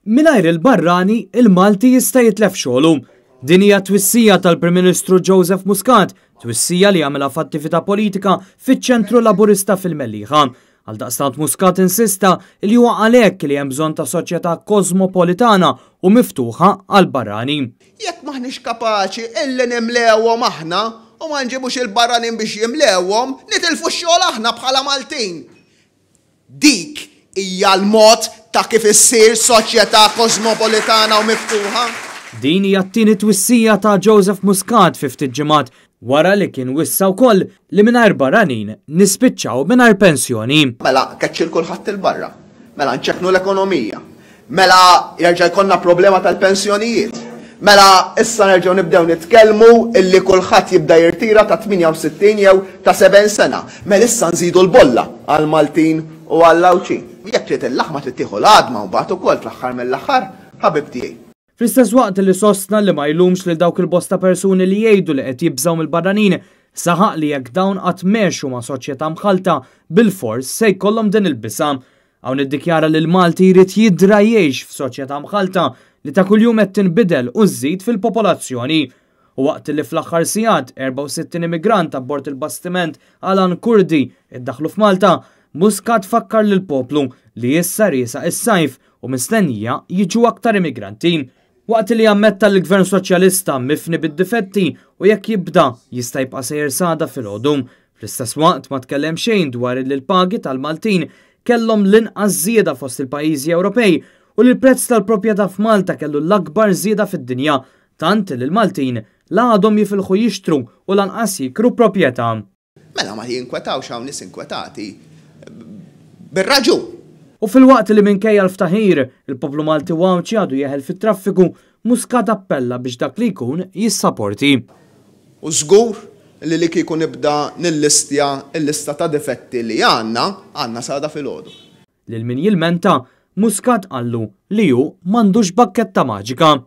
Mingħajr il-barrani, il-Malti jista' jitlef xogħlu. Din hija twissija tal-Prim Ministru Joseph Muscat, twissija li għamilha f'attività politika fiċ-Ċentru Laburista fil-Mellieħa. Għaldaqstant Muscat insista li huwa għalhekk li hemm bżonn ta' soċjetà kosmopolitana u miftuħa għall-barrani. Jekk m'aħniex kapaċi illi nimlewhom aħna u ma nġibux il-barranin biex jimlewhom, nitilfu x-xogħol aħna bħala Maltin. Dik hija l-mod ta' kif issir soċjetà kosmopolitana u miftuħa. Din hija t-tieni twissija ta' Joseph Muscat fi ftit ġimgħat wara li kien wissa wkoll li mingħajr barranin nispiċċaw mingħajr pensjoni. Mela keċċi 'l kulħadd 'il barra. Mela nċekknu l-ekonomija. Mela jerġa' jkollna problema tal-pensjonijiet. Mela issa nerġgħu nibdew nitkellmu illi kulħadd jibda jirtira ta' 68 jew ta' 70 sena. Mela issa nżidu l-bolla għall-Maltin u għall-Għawdxin. Jekk trid il-laħma trid tieħu l-għadma mbagħad ukoll fl-aħħar mill-aħħar, ħabib tiegħi. Fl-istess waqt li sostna li ma jlumx lil dawk il-bosta persuni li jgħidu li qed jibżgħu mill-barranin, saħaq li jekk dawn qatt m'għexu ma' soċjetà mħallta, bilfors se jkollhom din il-biża'. Hawn iddikjara li l-Malti jrid jidra jgħix f'soċjetà mħallta li ta' kuljum qed tinbidel u żżid fil-popolazzjoni. U waqt li fl-aħħar sigħat 64 immigrant abbord il-bastiment Alan Kurdi iddaħħlu f'Malta, Muscat fakkar lill-poplu li issa riesaq is-sajf u mistennija jiġu aktar immigranti. Waqt li ammetta li l-Gvern Soċjalista mifni bid-difetti u jekk jibda jista' jibqa' sejjer s'għada filgħodu. Fl-istess waqt ma tkellem xejn dwar li l-pagi tal-Maltin kellhom l-inqas żieda fost il-pajjiżi Ewropej u li l-prezz tal-proprjetà f'Malta kellu l-akbar żieda fid-dinja, tant li l-Maltin la għadhom jifilħu jixtru u lanqas jikru proprjetà. Mela ma jinkwetawx hawn nies inkwetati bir-raġun. U filwaqt li minkejja l-ftaħir, il-poplu Malti u Għawdxi għadu jeħel fit-traffiku, Muscat appella biex dak li jkun jissaporti. U żgur li li kieku nibda nillistja l-lista ta' difetti li għandna, għandna s'għada filgħodu. Lil min jilmenta, Muscat qallu li hu m'għandux bakketta maġika.